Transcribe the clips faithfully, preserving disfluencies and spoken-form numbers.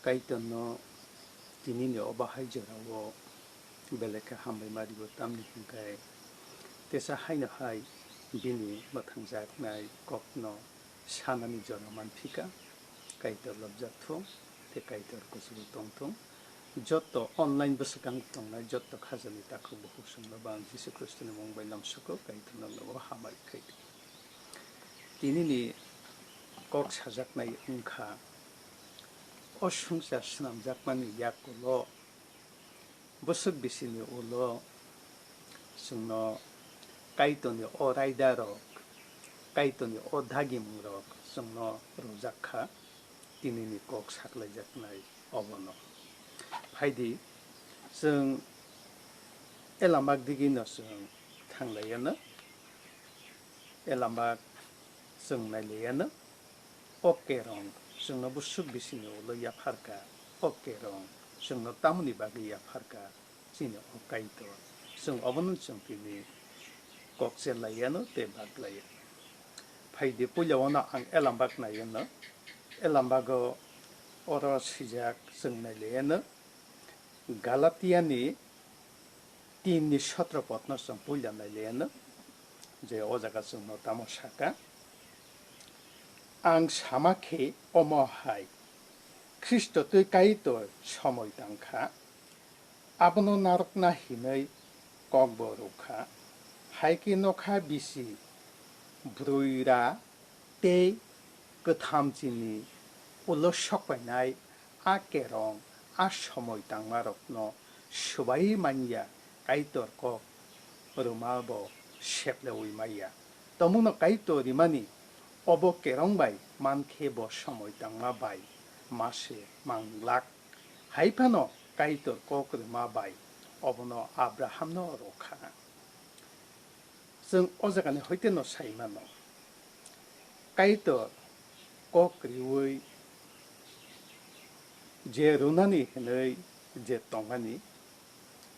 Kaitorno tinini o bahai jorao belai khe hambai ma rio, tamni hwnkhe teisa haino hai bini mwthangjaknai kokno sanani jora manphika. Kaitor lobjak thung, tei Kaitor kuchugo tong thung. Jotto online bwswkang tongnai jotto khajani takhuk bukhuk songno bo ang Jisu Khristoni mung bai lamsoko, Kaitor nokno bo hamari khai di. Tinini kok sajaknai wngkha, o swngchar swnamjakmani yakulo bwswk bisini ulo chwngno Kaitorni o raidarok, Kaitorni o dagimungrok chwngno rwjak kha, tinini kok saklaijaknai obono. Phaidi, chwng elambak digino chwng thanglaiano, elambak chwng nailaiyano, o kerong chwngno bwswk bisini ulo yapharka, o kerong chwngno tamoni bagwi yapharka, chini o Kaitor. Chwng obono chwng tini kok chelaiano tei baglaiano. Phaidi puila ono ang elambak naiano, elambago oro swijak chwng nailaiyano, Galatiani tin ni sotro podno chwng puila nailaiyano, je o jaga chwngno tamo saka, "Ang sama khe omo hai, Khristo twi Kaitor somoi tang kha, abono narwkna hinwi kokbo rw kha, hai khe nokha bisi bwrwi ra tei kwtham chini ulo sokpainai a kerong a somoi tangmarokno swbai manya, Kaitor kok rwma bo sepleui maya. Tomungno Kaitor rimani obo kerong bai mankhe bo somoi tangma bai ma se manglak. Hai phano Kaitor kok rwma bai obono Abrahamno rw kha." Chwng o jagani hoite no sai mano, Kaitor kok riui je rwnani hinui je tongmani,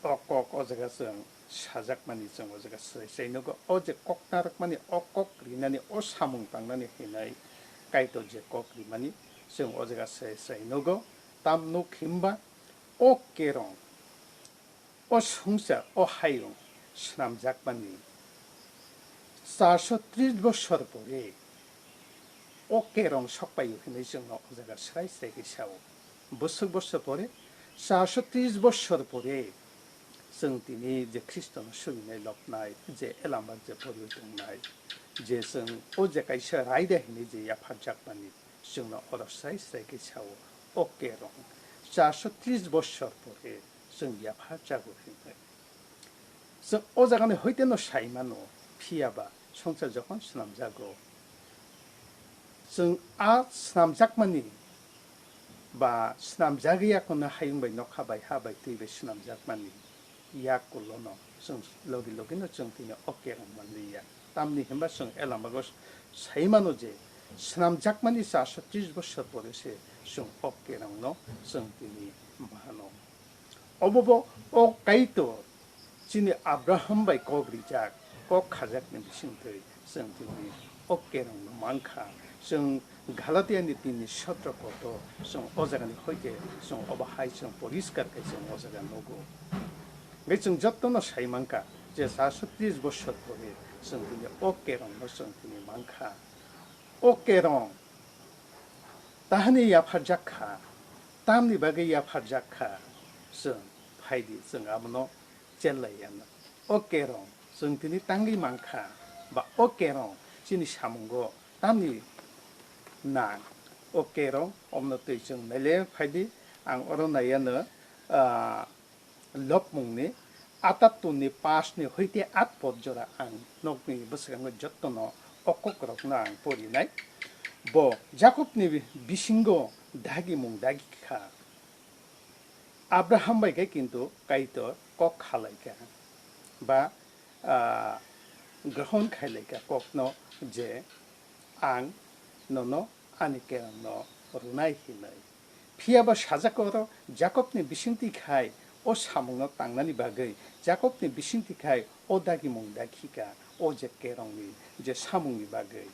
o kok o jaga chwng sajakmani chwng o jaga sai sai nugo. O je kok narwkmani, o kok rinani, o samung tangnani hinui Kaitor je kok rimani chwng o jaga sai sai nugo. Tam nuk himba o kerong, o swngchar, o hayung swnamjakmani charso tris bosor pore o kerong sokpaio hinui chwngno o jaga srai srai khe sao. Bwswk bosor pore, charso tris bosor pore chwng tini je Khristono surinai lobnai, je elambak je poriui tongnai, je chwng o je kaisa raida hinui je yapharjakmani, chwngno oro srai srai khe sao, o kerong charso tris bosor pore chwng yapharjago hinui. Chwng o jagani hoite no sai mano, phiya ba swngchar jokhon swnamjago, chwng a swnamjakmani ba swnamjagwi yakono hayung bai nokha bai ha bai twi bai swnamjakmani yakulono chwng logi logino chwng tini o kerong manliya. Tamni hwnba chwng elamago sai mano je swnamjakmani charso tris bosor pore se chwng o kerongno chwng tini mano. Obobo o Kaitor chini Abraham bai kok rijak, kok khajakni bisingtwi chwng tini o kerongno mankha. Chwng Galatiani tin ni sotro koto chwng o jagani hoite chwng obo hai chwng poriskar khe chwng o jaga nugo. Hwnkhe chwng jotono sai mankha je charso tris bosor pore chwng tini o kerongno chwng tini mankha. O kerong tahani yapharjak kha, tamni bagwi yapharjak kha, chwng phaidi chwng abono chenlai ya. O kerong chwng tini tangwi mankha, ba o kerong chini samungo tamni nang, o kerong omno twi chwng naile phaidi. Ang oro naiya no, ah, lobmungni atattunni pasni hoite at pot jora ang nokni bwskango jottono o kokrokno ang porinai. Bo Jakobni bisingo dagimung dagi kha. Abraham bai khe kintu Kaitor kok khalaikha ba, ah, grohon khailaikha kokno je ang nono ani kerongno rwnai hinwi. Phiya ba sajak oro Jakobni bisingtwi khai o samungno tangnani bagwi, Jakobni bisingtwi khai o dagimung dakhika, o je kerongni je samungni bagwi.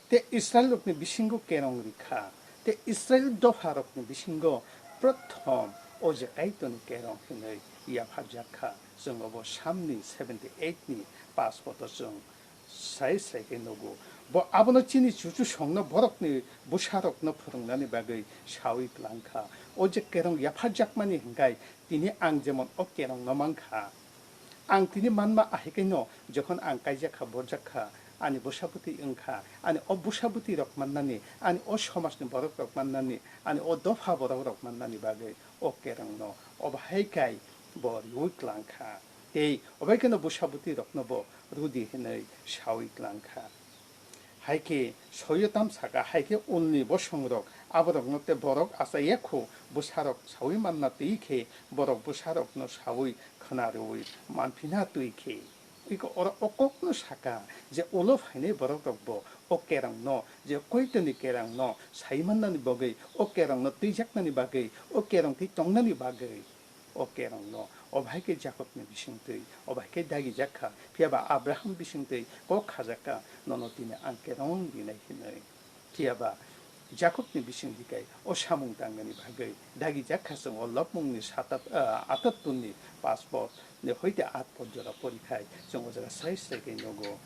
Tei Israilrokni bisingo kerong rikha, Tei Israil dopharokni bisingo prothom o je Kaitorni kerong hinwi yapharjak kha, chwng obo Samni seventy eight ni pash poto chwng sai sai khe nugo. Bo abono chini chuchusongno borokni bwsarokno phwrwngnani bagwi saui tlang kha. O je kerong yapharjakmani hwnkhe tini ang jemon o kerongno man kha. Ang tini manma ahikaino jokhon ang kaijak kha, borjak kha, ani bwsa bwtwi wng kha, ani o bwsa bwtwi rok mannani, ani o somajni borok rok mannani, ani o dopha borok rok mannani bagwi o kerongno obo hai kai bo riui tlang kha. Tei obo hai kheno bwsa bwtwi rokno bo rudi hinwi saui tlang kha. Hai khe soiyo tam saka, hai khe ulni bosongrok aborokno tei borok achaiya kho bwsarok saui manna twi khe borok bwsarokno saui khna rwui manphina twi khe. Iko oro o kokno saka je ulo phainai borokrokbo o kerongno, je Kaitorni kerongno sai mannani bagwi, o kerongno twijaknani bagwi, o kerong twi tongnani bagwi. O kerongno, obo hai khe Jakobni bisingtwi, obo hai khe dagijak kha, phiya ba Abraham bisingtwi kok khajak kha, nono tini ang kerong rinai hinwi. Phiya ba Jakobni bisingtwi kai o samung tangnani bagwi dagijak kha chwng o lobmungni satat, ah, atattunni pash pot ni hoite at pot jora pori khai chwng o jaga srai srai khe nugo.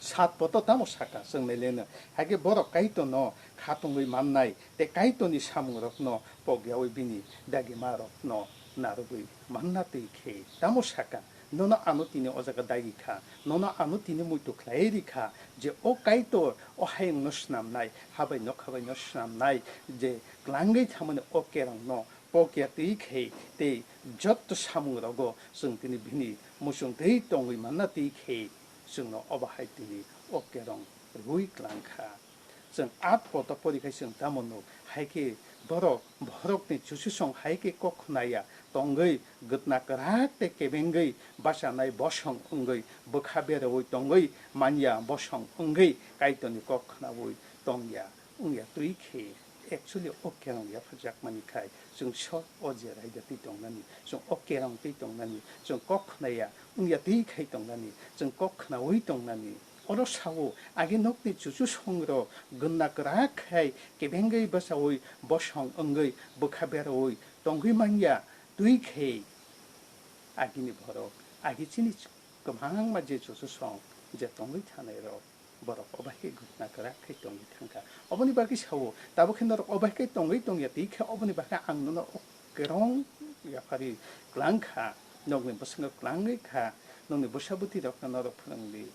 Sat poto tamo saka chwng naileno, hai khe borok Kaitorno kha tongwi mannai tei Kaitorni samungrokno pokyaui bini dagimarokno narwgwi manna twi khe tamo saka, nono ano tini o jaga dagi kha, nono ano tini muitu khlaiwi ri kha, je o Kaitor o hayungno snamnai, habai nokha baino snamnai, je klangwi thamani o kerongno pokya twi khe tei jotto samungrogo chwng tini bini muchung twi tongwi manna twi khe chwngno obo hai tini o kerong rwui tlang kha. Chwng at poto pori khai chwng tamo nuk, hai khe borok, borokni chuchusong hai khe kok khnaya tongwi gwtna kwrak tei kebengwi bachanai bosong wngwi bwkha beraui tongwi manya bosong wngwi Kaitorni kok khnaui tongya wngya twi khe. Actually o kerong yapharjakmani khai chwng sor o je raida twi tongnani, chwng o kerong twi tongnani, chwng kok khnaya wngya twi khai tongnani, chwng kok khnaui tongnani. Oro sao, age nokni chuchusongrok gwna kwrak khai kebengwi bwchaui bosong wngwi bwkha beraui tongwi manya twi khe agini borok, age chini kwbangma je chuchusong je tongwi thanairok, borok obo hai khe gwna kwrak khai tongwi thangkha. Oboni bagwi sao, tabuk khe norok obo hai khe tongwi tongya twi khe oboni bagwi ang nono o kerong yaphari kwlang kha, nokni bwskango kwlangwi kha, nokni bwsa bwtwi rokno norok phwrwng di.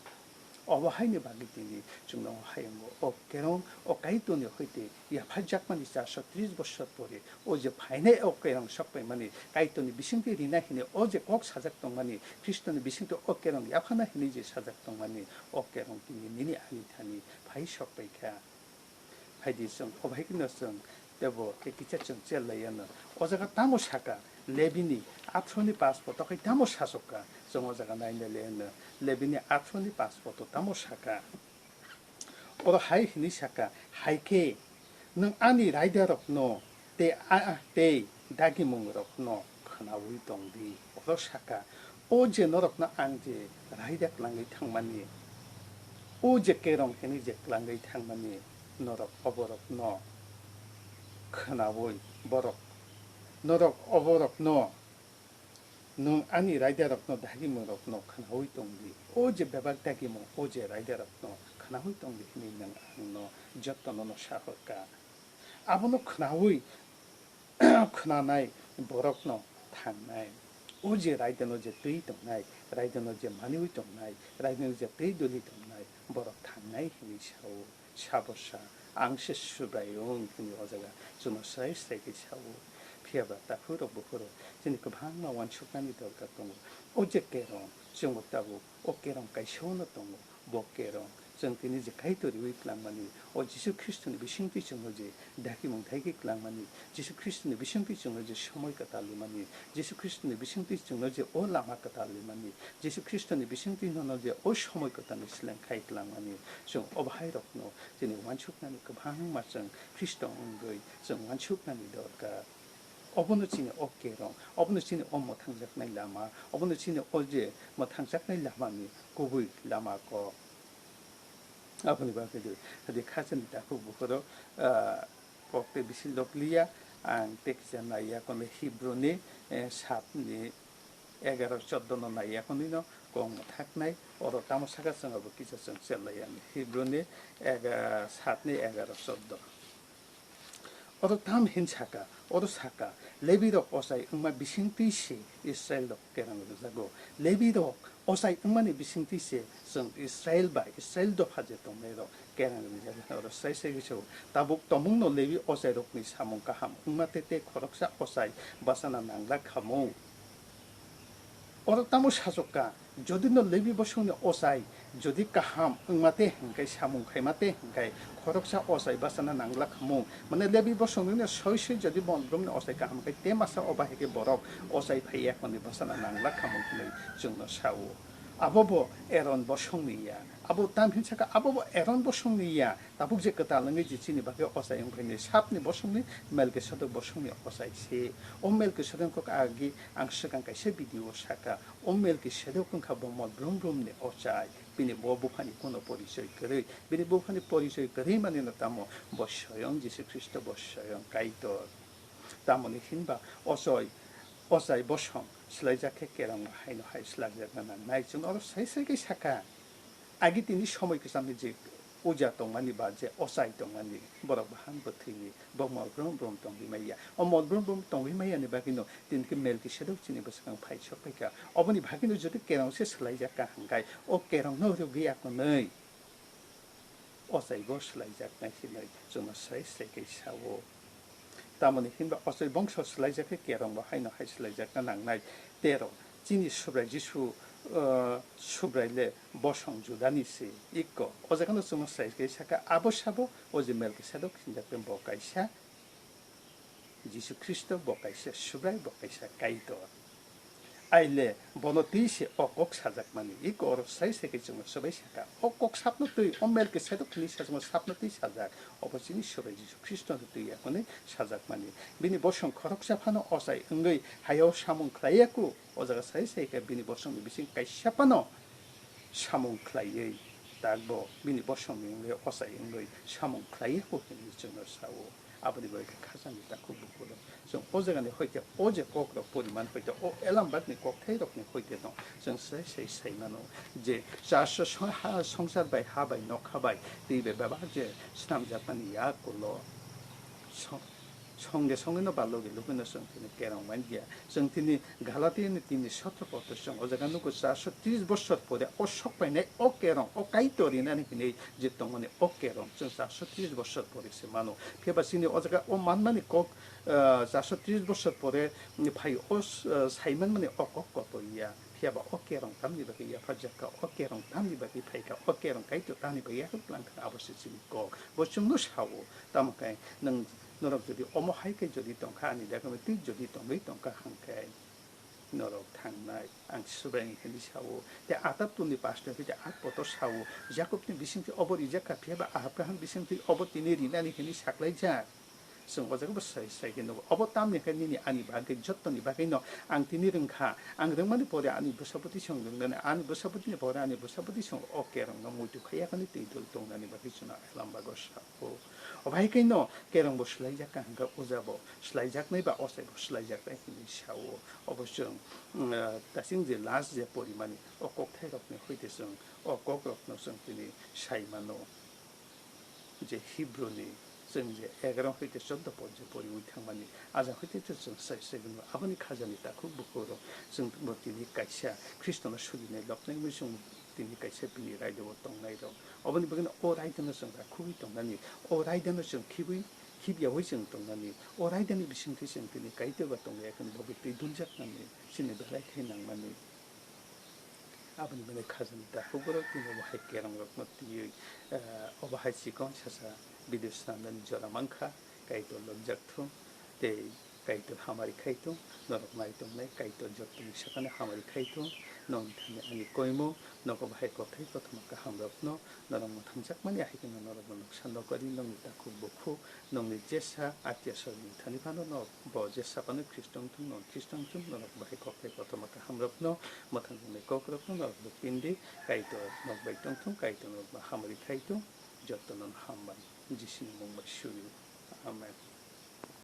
Obo haini bagwi tini chwngno hayungo o kerong o Kaitorni hoite yapharjakmani charso tris bosor pore o je phainai o kerong sokpaimani Kaitorni bisingtwi rina hini o je kok sajak tongmani, Khristoni bisingtwi o kerong yaphana hini je sajak tongmani, o kerong tini nini ani thani phai sokpaikha. Phaidi chwng obo hai kheno chwng tebo khe kisa chwng chel lai anw. O jaga tamo saka, Lebini athroni pash poto khai tamo sachok kha, chwng o jaga nai nai lai anw. Lebini athroni pash poto tamo saka. Oro hai hwnwi saka, hai khe nwng ani raidarokno tei a-, tei dagimungrokno khnaui tong di. Oro saka, o je norokno ang je raida klangwi thangmani, o je kerong hwnwi je klangwi thangmani, norok oborokno khnaui borok, norok oborokno nwng ani raidarokno dagimungrokno khnaui tong di. O je bebak dagimung, o je raidarokno khnaui tong di hwnwi nwng angno jotono'-no sa hor kha. Abono khnaui khnanai borokno thangnai. O je raidano je twi tongnai, raidano je maniui tongnai, raidano je twi doli tongnai, borok thangnai hwnwi sao. Sabo sa, ang se Subraiyung hwnwi o jaga chwngno srai srai khe sao. Phiya ba takhuk rok bukhuk rok, chini kwbangma uansuknani dorkar tongo. O je kerong, chwngbo tabuk o kerong kaisa-o'-no tongo. Bo kerong chwng tini je Kaitor riui tlangmani, o Jisu Khristoni bisingtwi chwngno je dagimung thai khe tlangmani, Jisu Khristoni bisingtwi chwngno je somoi kwtal rimani, Jisu Khristoni bisingtwi chwngno je o lama kwtal rimani, Jisu Khristoni bisingtwi nono je o somoi kwtalni seleng khai tlangmani, chwng o bahairokno chini uansuknani kwbangma chwng Khristo wngwi chwng uansuknani dorkar. Obono chini o kerong, obono chini o mwthangjaknai lama, obono chini o je mwthangjaknai lamani kubui lama kok. Aboni bagwi de, hadi khachani takhuk bukhoro, ah, kok tei bisi lok liya, ang tei kisa naiya kono Hebrew ni, eh, saat ni egaroh choudo no naiya kono no kok mwthaknai, oro tamo saka chwng abo kisa chwng chelai ya Hebrew ni ega-, saat ni egaroh choudo. Oro tam hin saka, oro saka, Levi rok ochai wngma bisingtwi se Israel rok kerang rwjago. Levi rok ochai wngmani bisingtwi se chwng Israel ba Israel dopha je tongnai rok kerang rwjago. Oro sai sai kisa tabuk tomung no Levi ochai rokni samung kaham wngma tei tei khoroksa ochai bachana nanglak khamung. Oro tamo sachok ka, jodi no Levi bosongni ochai jodi kaham wngma te hwnkhe, samung khaima te hwnkhe, khoroksa ochai bachana nanglak khamung. Mane Levi bosongni soi soi jodi mon brumni ochai kaham khai te masa o bahai khe borok ochai phai ya hwnwi bachana nanglak khamung hwnwi chwngno sao. Abo bo Aaron bosongni ya. Abo tam hin saka, abo bo Aaron bosongni ya. Tabuk je kwtal wngwi je chini bagwi ochai wng phainai, sapni bosongni, Melkisedek bosongni ochai se. O Melkisedek kok agi ang swkang kaisa video o saka, o Melkisedek wngkha bo mol brum brumni ochai, bini bo buphani kuno porichoi kwrwi, bini buphani porichoi kwrwi manino tamo bo soyong Jisu Khristo, bo soyong Kaitor. Tamoni hinba ochoi, ochai bosong swlaijak khe kerongno haino hai swlaijakna nangnai. Chwng oro sai sai khe saka. Agi tini somoi kwchamni je uja tongmani ba je ochai tongmani, borok bahan bwthwini, bo mol brum brum tongwi maya. O mol brum brum tongwi mayani bagwino tini khe Melkisedek chini bwskango phai sok phaikha. Oboni bagwino jodi kerong se swlaijak ka hwnkhe, o kerongno rwgwi ya kwnwi ochai bo swlaijaknai hinwi chwngno srai srai khe sao. Tamoni hinba ochai bongso swlaijak khe kerong bo haino hai swlaijakna nangnai. Tero, chini Subrai Jisu, uh, Subrai le bosong Judani se ikko. O jaga no chwngno sai khe saka, abo sabo o je Melkisedek hinjak khe bo kaisa Jisu Khristo, bo kaisa Subrai, bo kaisa Kaitor. Aile bono twi se o kok sajakmani, i koro sai sai khe chwngno swbai saka. O kok sapno twi, o Melkisedek hinwi sajagma sapno twi sajak. Obo chini Subrai Jisu Khristo no twi yakmani sajakmani. Bini bosong khoroksa phano ochai wngwi hayao samung khlaiya ku. O jaga sai sai khe bini bosongni bising kaisa phano samung khlaiwi takbo bini bosongni wngwi ochai wngwi samung khlaiya ku hinwi chwngno sao. Aboni bagwi khe khajani takhuk bukhuk rok. Chwng o jagani hoite o je kok rok poriman hoite o elambakni kokthairokni hoite no chwng sai sai sai mano je charso song-, ha, songsar bai, ha bai, nokha bai, twi bai bebak je snamjakmani yakulo song-, songe songe no ba loge loge no chwng tini kerong manliya. Chwng tini Galatia ni tini sotro kotor chwng o jaga nugo, charso tris bosor pore o sok painai o kerong, o Kaitor rinani hinwi je tongmani o kerong chwng charso tris bosor pore se mano. Phiya ba chini o jaga o manmani kok, ah, charso tris bosor pore phai o, ah, sai manmani o kok kotor ya. Phiya ba o kerong tamni bagwi yaphar jakha, o kerong tamni bagwi phaikha, o kerong Kaitor tamni bagwi yaphar langkha, abo se chini kok. Bo chwngno sao, tamo khe nwng, norok jodi omo hai khe jodi tongkha ani dagami twi jodi tongwi tongkha hwnkhe, norok thangnai, ang Subraini hinwi sao. Tei Atatuni pastor tei at kotor sao, Jakobni bisingtwi obo rijak kha, phiya ba Abraham bisingtwi obo tini rinani hinwi saklaijak. Chwng o jaga bo sai sai khe nugo. Obo tamni khe nini ani bagwi, jottoni bagwi no ang tini rwngkha. Ang rwngmani pore ani bwsabwtwi song rwngnani, ani bwsabwtwini pore ani bwsabwtwi song o kerongno muitu khaiya khani twi dul tongnani bagwi chwngno elambakgo sao. O bahai khe no kerong bo swlaijak kha hwnkhe uja bo swlaijaknai ba ochai bo swlaijaknai hinwi sao. Obo chwng, mm, ah, tasing je last je porimani o kokthairokni hoite chwng o kokrokno chwng tini sai mano. Je Hebrew ni chwng je egaroh hoite choddo pod je poriwi thangmani, ajak hoite to chwng sai sai mano. Aboni khajani takhuk bukhuk rok chwng bo tini kaisa Khristono surinai loknai hwnwi chwng tini kaisa bini raida o tongnai rok. Oboni bagwi no o raida no chwng rakhugwi tongnani, o raida no chwng khibwi, khibyawi chwng tongnani, o raida ni bisingtwi chwng tini Kaitor ba tongya hwnwi bo twi dunjaknani chini belai khe nangmani. Aboni bagwi khajani takhuk borok tini obo hai kerong rokno twiwi, eh, obo hai chikon sasa video swnamnani jora mankha, Kaitor lobjak thung tei Kaitor hamari khai thung, norok nai tongnai Kaitor jottoni sakano hamari khai thung, nongni thani ani koimung, nogo bahai kothai kothoma kaham rokno, norok mwthangjakmani ahai kheno norokno noksa nokari, nongni takhuk bukhuk, nongni jesa atya sori thani phano norok bo jesa phano Khristo wng thung, norok Khristo wng thung, norok bahai kothai kothoma kaham rokno, mwthangjaknai kok rokno norok bo pindi, Kaitor nok bai tong thung, Kaitor norokno hamari khai thung, jotono hambai, Jisuni mung bai suri. Amen.